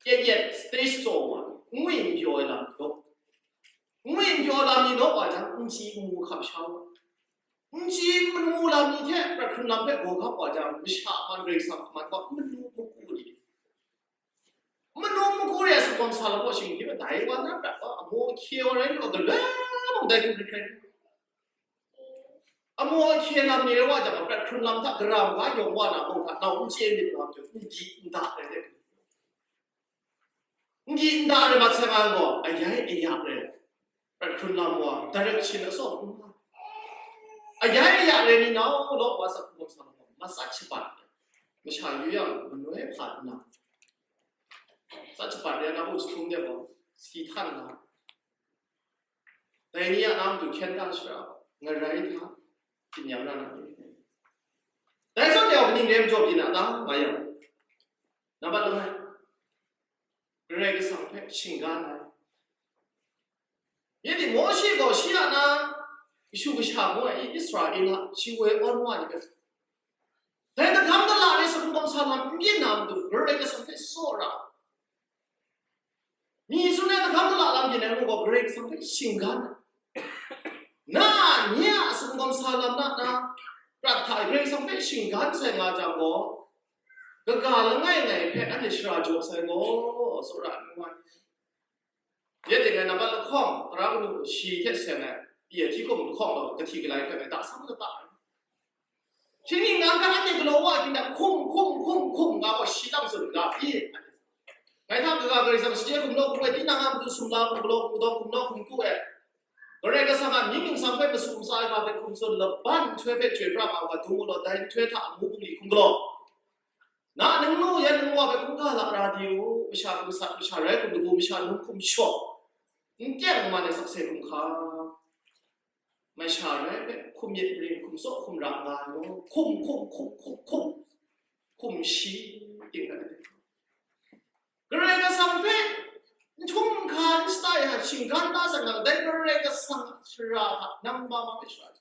yet yet stage tsaw wa, ngwi n pyaw ai lam ni law, ngwi n pyaw lam ni law wa jang, n chyi n mu hkap sha wa, n chyi n mu lam ni hte prat hkrun lam hpe gaw gap wa jang, masha man Karai Kasang a man gaw n manu maku ni, manu maku re ai singawm sa lam gaw shinggyim dai wa na prat wa, amaw ahkye wa rai lu, galoi mung dai hku hkrit hkrai. Amaw ahkye lam ni rai wa jang, prat hkrun lam hta gara wa yawng wa na mung hta, nau n chye myit wa, n di n da rai de. N di n da rai mat sai nga gaw, ayai ayak rai. Prat hkrun lam wa, direction atsawm n nga. Ayai ayak rai ni nau law wa sak hkrum sa, masat shabat, masha yu yang, manoi hpa nna, Sa shapat re na u jahtum de gaw, si htan na. Dai ni a na matu hkyen hta shara, ngarai hta, htingnyam ra na ni. Dai zawn yau kaning re majaw byin a ta, nga yang. Nambat langai, Karai Kasang hpe shinggan ai. Nanhte Mawshe gaw shi a na kashu kasha ngu ai Israela shi woi awn wa ni hpe, dai dagam dala re sa hkungga sa lam n byin na matu, Karai Kasang hpe tsawra. Mi tsun ai dagam dala lam byin ai ngu gaw Karai Kasang hpe shinggan ai. Na, nye a sa hkungga sa lam na, na prat hta e Karai Kasang hpe shinggan sai nga jang gaw, kaga langai ngai hpe anhte shara jaw sai gaw, tsawra ai ngu ai. Yet ding ai nambat lahkawng, tara kanu shi hte seng ai, pyi ai hti hkum lahkawng gaw, kahti galai hpe ngai da sang lata ai. Shinggyim nang hpe anhte galaw wa hkying hta hkum, hkum, hkum, hkum nga gaw shi lam tsun ga pyi. Ngai hta kaga Karai Kasang shachye hkum law hkum ai, tinang a matu sumla hkum galaw hkum daw hkum naw hkum ku ai. Karai Kasang a mying ningsang hpe masu masa ai ga hpe hkum tsun laban nhtoi hpe chyoi pra nga u ga, dung u law, dai nhtoi hta amu bungli hkum galaw. Na ningnu yan ningwa hpe hkungga la ra di u, masha hkum sat, masha rai hkum lagu, masha num hkum shaw, n teng n man ai sakse hkum hka, masha rai hpe hkum myit maring, hkum tsaw hkum ra nga ai gaw, hkum, hkum, hkum, hkum, hkum, hkum shi ting rai ai. Karai Kasang hpe n htum n hkan shatai hta shinggan da sai nga, dai Karai Kasang a shara hta nang ba ma ai shara.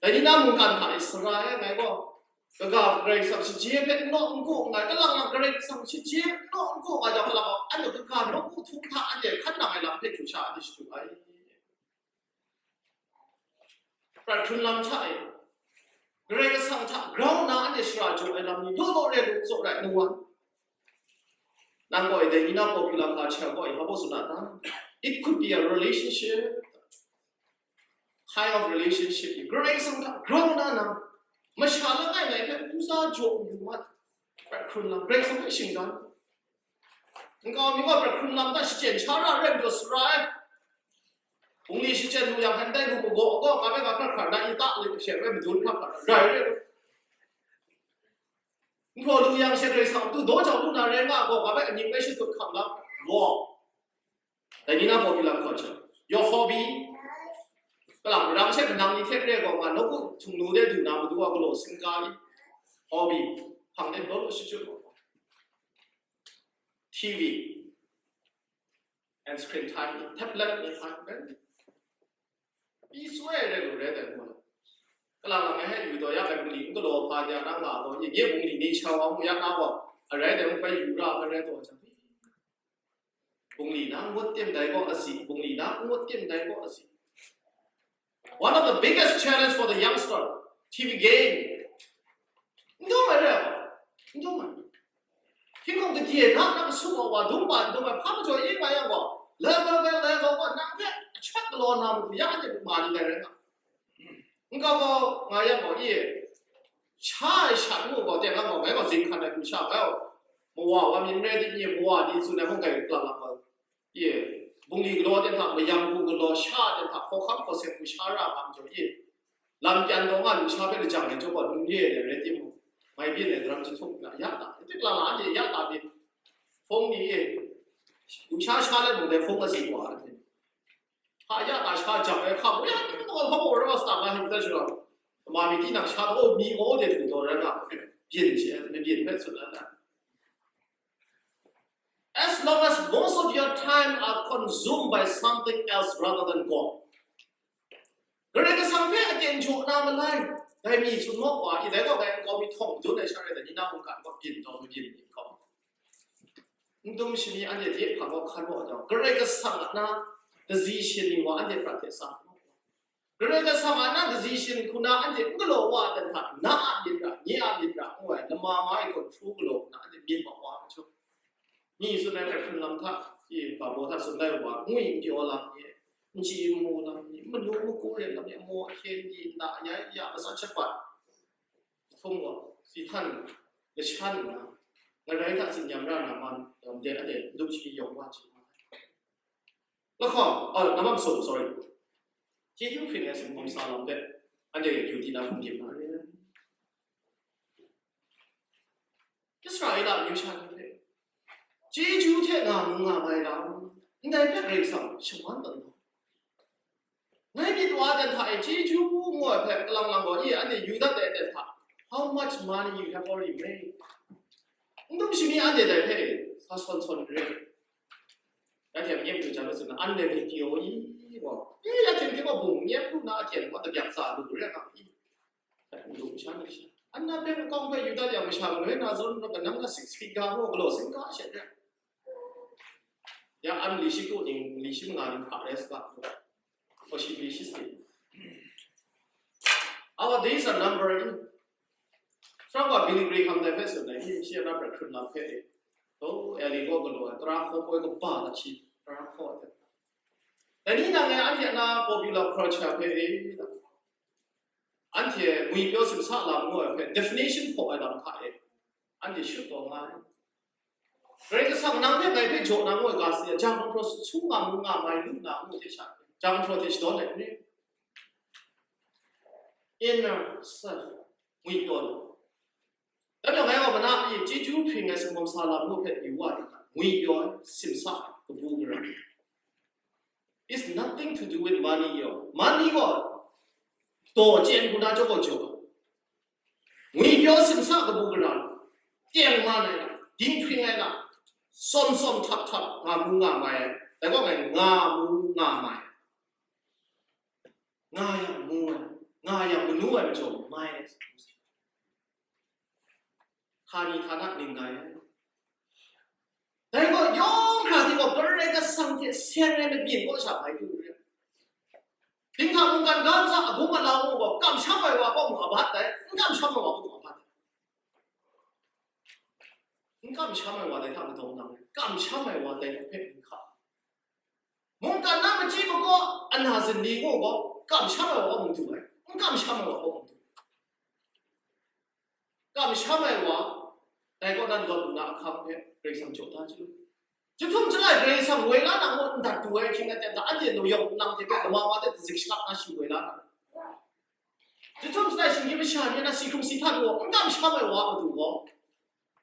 Dai ni na mungkan hta e sara ai ngai gaw, kaga Karai Kasang shachye hpe n naw n ku nngai, kalang lang Karai Kasang shachye n naw n ku nngai jang, kalang lang anhte kaga nawku htum hta anhte hkan nang ai lam hpe hkyu sha anhte shadu ai. Prat hkrun lam hta e, Karai Kasang hta grau nna anhte shara jaw ai lam ni law law re lu, tsaw rai nu wa. Nang gaw dai ni na popular culture gaw hpa baw tsun a ta? It could be a relationship, kind of relationship. Karai Kasang hta grau nna nang masha langai ngai hpe n sa jaw n yu mat. Prat hkrun lam, Karai Kasang hpe shinggan. Nkau mi gaw prat hkrun lam hta shachyen sha ra ai rai majaw sara ai. Bungli shachyen lu yang hkan dai lu magaw gaw, nga hpe nga hkra hkra na i ta le hpyen rai madun hkra hkra rai rai. Nhtawm lu yang she Karai Kasang tu daw jau lu na rai nga gaw, nga hpe aning rai shatut hkam lam gaw. Dai ni na popular culture. Your hobby. Kalang, rang she manang ni hte re gaw, nga nawku htung nu de du na matu wa galaw singga i. Hobby. Hpang de law law shachut gaw. T V and screen time, tablet ni hkan ben. Pyi soi ai rai lu rai dai mu. Kalang lang ai hpe yu taw ya ai bungli n galaw hpa de a na nga taw, nye nye bungli ni shau wa mu ya na gaw, arai dai mu bai yu ra ai rai taw jang. Bungli na ngut tim dai gaw a si, bungli na ngut tim dai gaw a si. One of the biggest challenge for the youngster, T V game. N dum ai re, n dum ai. Htingkung gade na nang su wa wa dum wa n dum ai, hpa majaw e nga yang gaw, level by level gaw nang hpe ahkyep galaw na matu ya anhte ma ni dai rai nga. N ga gaw nga yang gaw, e, sha ai shat ngu gaw, teng ang gaw, ngai gaw zing hkan ai hku sha bai gaw, mawa wa myit n rai di, nye mawa ni tsun ai hkawng kai laklang gaw, e, bungli galaw ten hta, mayang hku galaw sha ten hta, hkawhkam hkawseng hku sha ra nga majaw, e, lam pyan taw nga lusha hpe lajang ai chyawm gaw, num re ai rai timung, mai byin ai daram jahtum hta ya ta, tik la la anhte ya ta myit, hpung ni e, lusha sha let mung dai hpung asi wa ai hte, hpa ya ta sha jang ai hkam, ya, ni gaw hpa gaw rawt sa nga him hta shara, ma mi tinang sha gaw mi gaw de htung taw rai nga, byin she, mabyin hpe tsun ai. As long as most of your time are consumed by something else rather than God. Karai Kasang hpe aten jaw na malai, dai mi tsun mawk wa, i dai gaw dai nkau mi htawng dun ai sha rai, dai ni na mungkan gaw byin taw mabyin ni gaw. N dum shani anhte de hpa gaw hkan gaw jang, Karai Kasang a na, kazi shin ni wa anhte prat hte sa. Karai Kasang a na kazi shin hku na anhte n galaw wa ai dan hta, na a myit ra, nye a myit ra, ngu ai, lama ma ai gaw hkru galaw hku na anhte myit mat wa ai chyawm, mi tsun ai hpe hkrun lam hta, e, Bible hta tsun lai wa, ngwi n pyaw lam ni, n chyi n mu lam ni, manu maku re lam ni, maw ahkyen di, nta ya ya, masat shapat, hpung wa, si htan, kashan nna, ngarai hta tsin yam ra na man, yawm de ade, n dup shi yawng wa chye ma ai. Lahkawng, oh, namam so, sorry. Chyeju hpring ai sumhkawm sa lam de, anhte duty na hkum dim na re ai. Israela amyu sha ni hpe, Chyeju hte nga mu nga mai lam, ndai hpe Karai Kasang shaman tawn nga. Ngai myit wa ten hta e chyeju ngu ai hpe kalang lang gaw, i, anhte Yuda dai ten hta, "How much money you have already made?" N dum shani anhte dai hpe sa sawn sawn re. Anhte a myit du jang, lawsing na, anhte ni pyaw i gaw, i, ya hten hte gaw bung myit lu na, a hten gaw tabyak sa lu re nga i. N dum sha ni sha. Anna hpe nkau hpe Yuda ya masha maloi na zawn rawt, kanang na six figure gaw galaw sing ga shet re. Ya an li shi kru ning, li shi manga ning hpa res ba. Or shi li shi state. Our days are numbered. Sara wa Billy Graham dai hpe tsun ai, shi a na prat hkrun lam hpe e. Oh, Ellie gaw galaw ai, tara hkaw poi kaba da shi, tara hkaw ai. Dai ni nang e anhte a na popular culture hpe e. Anhte ngwi pyaw simsa lam ngu ai hpe definition hpaw ai lam hta e. Anhte shut taw nga ai. Karai Kasang nang hpe ngai hpe jaw na ngu ai ga si, jang hpraw su nga mu nga mai lu na ngu hte sha, jang hpraw hte shadawn ai ni. Inner self, ngwi pyaw na. Dai majaw ngai gaw mana i chyeju hpring ai sumgawm sa lam ngu hpe yu wa ai, ngwi pyaw ai, simsa ai, kabu gara. It's nothing to do with money, yo. Money gaw, daw chyen hku na jaw gaw jaw. Ngwi pyaw simsa kabu gara, tengman ai lam, dinghpring ai lam, sawm sawm htap htap nga mu nga mai ai, dai gaw ngai nga mu nga mai ai. Nga yang mu ai, nga yang manu ai majaw mai ai. Hka ni hta na ning ngai ai. Dai gaw yawng hkra hte gaw Karai Kasang hte seng ai mabyin kaw sha bai du re. Dinghta mungkan ga ntsa agung alau gaw kamsham ai wa kaw mu abat dai, n kamsham ai wa kaw mu abat dai. N kamsham ai wa dai hta madawng nang, kamsham ai wa dai hpe n hka. Mungkan na machyi makaw ana zinli gaw kamsham ai wa kaw mu du ai, n kamsham ai wa kaw mu du. Kamsham ai wa, dai kaw nan lawt nna ahkang hpe Karai Kasang jaw da chyu. Jahtum jalai Karai Kasang woi la na ngu ndat du ai hkying aten hta, anhte nu yawng nlang hte hpe lama wa de zik shalap na shi woi la na. Jahtum jalai shinggyim masha ni na si hkrung si htan gaw n kamsham ai wa matu gaw,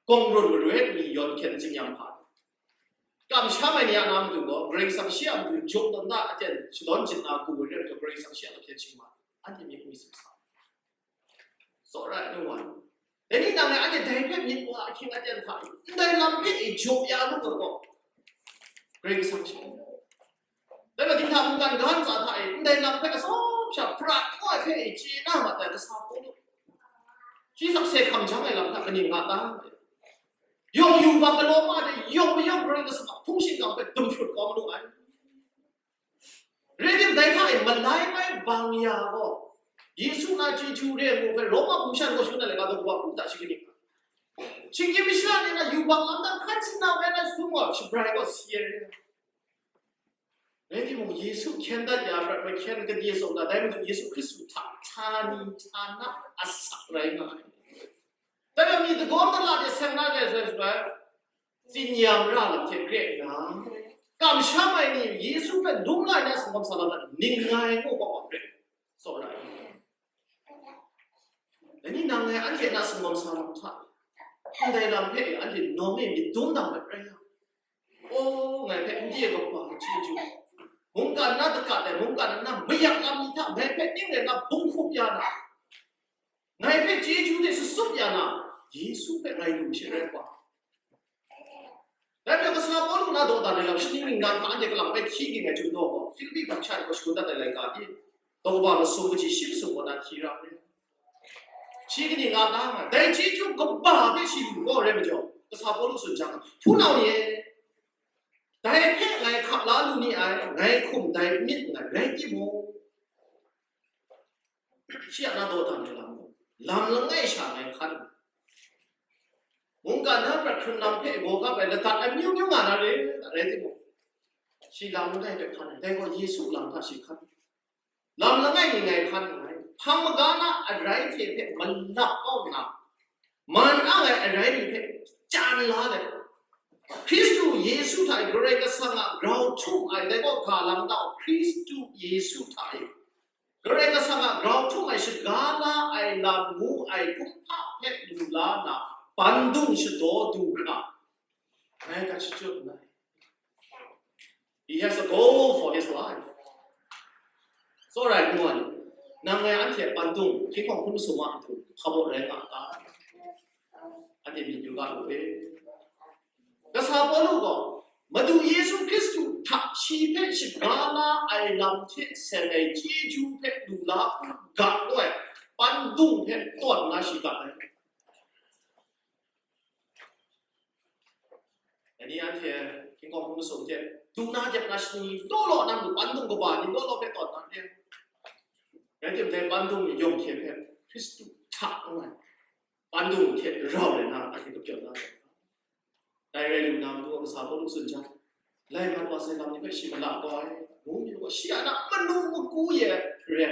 gawng run maroi mi yawn hkyen tsing yang hpa. Kamsham ai ni a na matu gaw, Karai Kasang shi a matu jaw tawn da aten shadawn jin na gu ai rai majaw, Karai Kasang shi a lahpyen shingma, anhte myit mi simsa. Tsawra ai nu wa. Dai ni nang e anhte dai hpe myit wa ahkying aten hta e, ndai lam hpe e jaw ya lu ga gaw, Karai Kasang shi. Dai majaw dinghta mungkan ga ntsa hta e, ndai lam hpe atsawm sha prat kau ai hpe e chye na mat ai kasa Pawlu. Shi sakse hkam jang ai lam hta kaning nga ta? Yawng yubak galaw ma de, yawng mayawng Karai Kasang a hpung shingkang hpe dum hprut kau malu ai. Rai tim, dai hta e malai mai bang ya gaw, Yesu na chyeju re ngu hpe Roma hpung shan gaw shun ai laika daw kaba hku hta shi kaning? Shinggyim masha ni na yubak lam dan hkan sin na woi na sum gaw, shabrai gaw si ai rai. Rai timung, Yesu hkyen dat ya prat mahkyen gade zawn na, dai majaw Yesu Hkristu hta htani htana asak rai nga ai. Dai majaw mi dagaw dala de seng na le sai shabrai, tsin-ya mara lam hte gre nna, kamsham ai ni Yesu hpe lung la ai na sumgawm sa lam na ning ngai ngu gaw hpe, tsawra ai. Dai ni nang ngai anhte na sumgawm sa lam hta, ndai lam hpe anhte nawng e myit dum dang ai rai yang, o, ngai hpe n di ai kaba chyeju, mungkan na dagat ai, mungkan na mayak lam ni hta ngai hpe ning rai na bung hkup ya na, ngai hpe chyeju hte sasup ya na, Yesu hpe ngai lu she rai wa. Dai majaw kasa Pawlu na dawdan ai lam shaning ningnan hta anhte kalang bai hkyi ging ai chyum daw gaw, Filipi hpang sha ni gaw shagun dat ai laika i, daw kaba masum kaji shi masum kaw na hkyi ra ai. Shi kaning nga ta nga, dai chyeju kaba hpe shi lu gaw rai majaw, kasa Pawlu tsun jang, hpunau ni e, dai hpe ngai hkap la lu ni ai, ngai hkum dai myit nngai, rai timung, shi a na dawdan ai lam gaw, lam langai sha ngai hkan, mungkan na prat hkrun lam hpe gaw kap ai ladat amyu myu nga na re, rai timung, shi lam langai hpe hkan ai, dai gaw Yesu lam hta shi hkan. Lam langai ni ngai hkan nngai, hpang maga na arai hte hpe malap kau nna, man ang ai arai ni hpe chyan la let, Hkristu Yesu hta e Karai Kasang a grau htum ai, dai gaw ga lam ta, Hkristu Yesu hta e Karai Kasang a grau htum ai, shaga la ai lam ngu ai kumhpa hpe lu la nna, bandung shadaw du hkra, Ngai hta shachut nngai. He has a goal for his life. Tsawra ai nu wa ni, nang ngai anhte pandung, hkying hkawng hkun masum a matu, hpa baw rai nga a ta? Anhte myit yu ga lu e. Kasa Pawlu gaw, Madu Yesu Hkristu hta shi hpe shaga la ai lam hte seng ai chyeju hpe lu la u ga ai, pandung hpe tawn na shi ga ai. Dai ni anhte hkying hkawng hkun masum hte, du na dep na shani law law nang lu, pandung kaba ni law law hpe tawn na re. Rai timung, dai pandung ni yawng hkye hpe Hkristu hta ngu ai pandung hte rau rai na, anhte kapyaw na. Dai rai lu na, Madu a kasa Pawlu tsun jang, lai mat wa sai lam ni hpe shi mala kau ai, mu mi gaw shi a na manu magu ye re,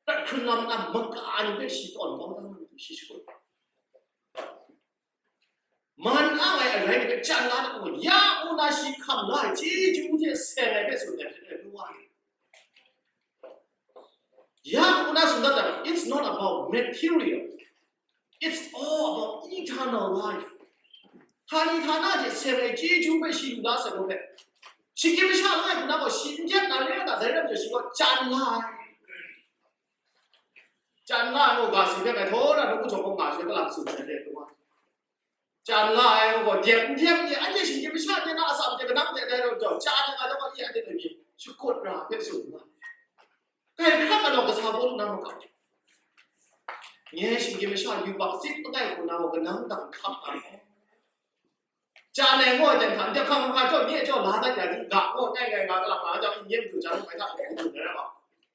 prat hkrun lam na maka ni hpe shi tawn kau dan ai, shi shakut. Man ang ai arai ni hpe chyan la na, ya u na shi hkam la ai chyeju hte seng ai hpe tsun ai hte nu wa ni. Ya u na tsun dat ai, it's not about material. It's all about eternal life. Htani htana hte seng ai chyeju hpe shi lu la sai gaw hpe, shinggyim masha langai hku na gaw shi n dep na re ai ta, dai rai majaw shi gaw chyan la ai. Chyan la ai gaw ga si hpe ngai htaw na nawku jawng gaw nga shi hpe kalang tsun sai re ai hku wa. Chyan la ai gaw, dep n dep ni, anhte shinggyim masha hte na atsam hte kanang hte dai rawt jang, chyan ai nga jang gaw, i anhte hte pyi shakut ra hpe tsun nga. Kai hkrak ai gaw, kasa Pawlu na makau. Nye shinggyim masha yubak tsit langai hku na gaw, kanang dang hkap ai. Chyan ai gaw, jan hta, ndep hkang hkang jaw, nye jaw la dat ya di, ga gaw, ngai ngai nga, kalang nga jang, nye matu jang, mai hta, matu dai ra gaw.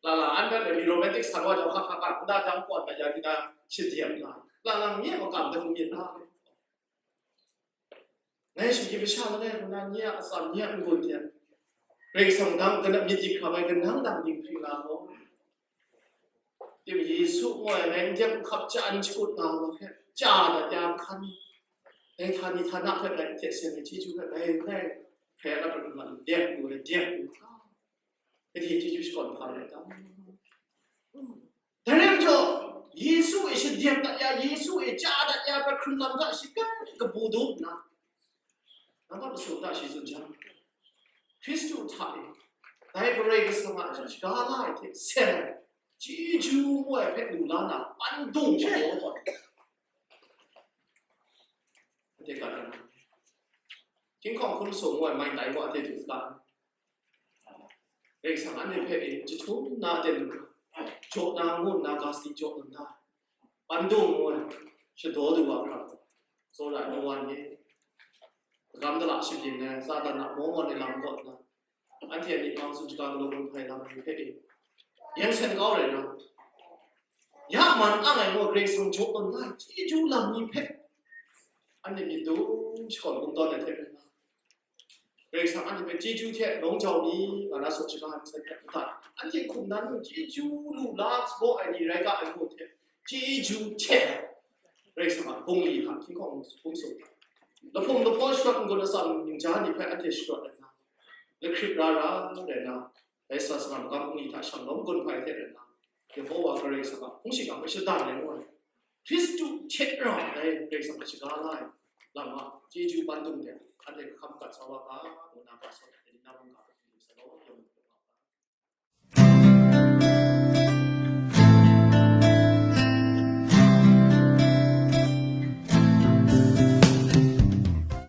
Lala, an bai mi romantic san wa jang, hkak hkak hkak, nda jang, kawn dat ya di, na shadip na. Lala, nye makam dang myit na. Ngai shinggyim masha langai hku na, nye a atsam, nye a n-gun hte, Karai Kasang dang, kanang myit dik hkam ai, kanang dang dinghpring na gaw. Tim Yesu ngu ai, ngai n dep n hkap chya n shakut nga ai wa hpe, chya dat ya hkan. Dai htani htana hpe ngai hte seng ai chyeju hpe ngai, ngai hkrai na prat nna dep lu ai, dep lu hkra. Kaji chyeju shakawn hpa rai ta? Dai rai majaw, Yesu e shadep dat ya, Yesu e chya dat ya, hpe hkrun lam hta shi kan kabu dum nna, nang a masum hta shi tsun jang, Hkristu hta e, dai Karai Kasang a shaga la ai hte seng ai, chyeju ngu ai hpe lu la na, pandung shabaw tawn. Anhte ga na, hkying hkawng hkun masum ngu ai mai tai wa hte du saga. Karai Kasang anhte hpe e jahtum na ten lu hkra, jaw na ngu nna ga sadi jaw lu nna, pandung ngu ai, shadaw du wa hkra, tsawra ai wa ni, magam dala shabyin ai, Satan a mawng ai lam kaw nna, anhte a myit mang tsun shaga galaw gun hpai lam ni hpe e, yan sen kau rai na, ya man ang ai gaw Karai Kasang jaw tawn na ai chyeju lam ni hpe, anhte myit dum shakawn kungdawn ai hte rai na, Karai Kasang anhte hpe chyeju hte nawng jau mi, nga na saw shaga ai masai hpe madat. Anhte hkum nan mung chyeju lu la sabaw ai ni rai ga ai ngu hte, chyeju hte Karai Kasang a bungli hta hkying hkawng hkun masum, lahpum lahpaw sharawt n-gun atsam ningja ni hpe anhte sharawt ai na, lahkrit ra ra rai na, dai Sara Saram magam bungli hta shang lawm gun hpai hte rai na, Yehowa Karai Kasang a hpung shingkang hpe shadan ai ngu ai, Hkristu hte rau ai Karai Kasang a shaga la ai lam a chyeju pandung hte anhte hkam gat sa wa ga, ngu na ga sa ai ni na mung ga hpe hpyi sa law, yawng hpe nga ga.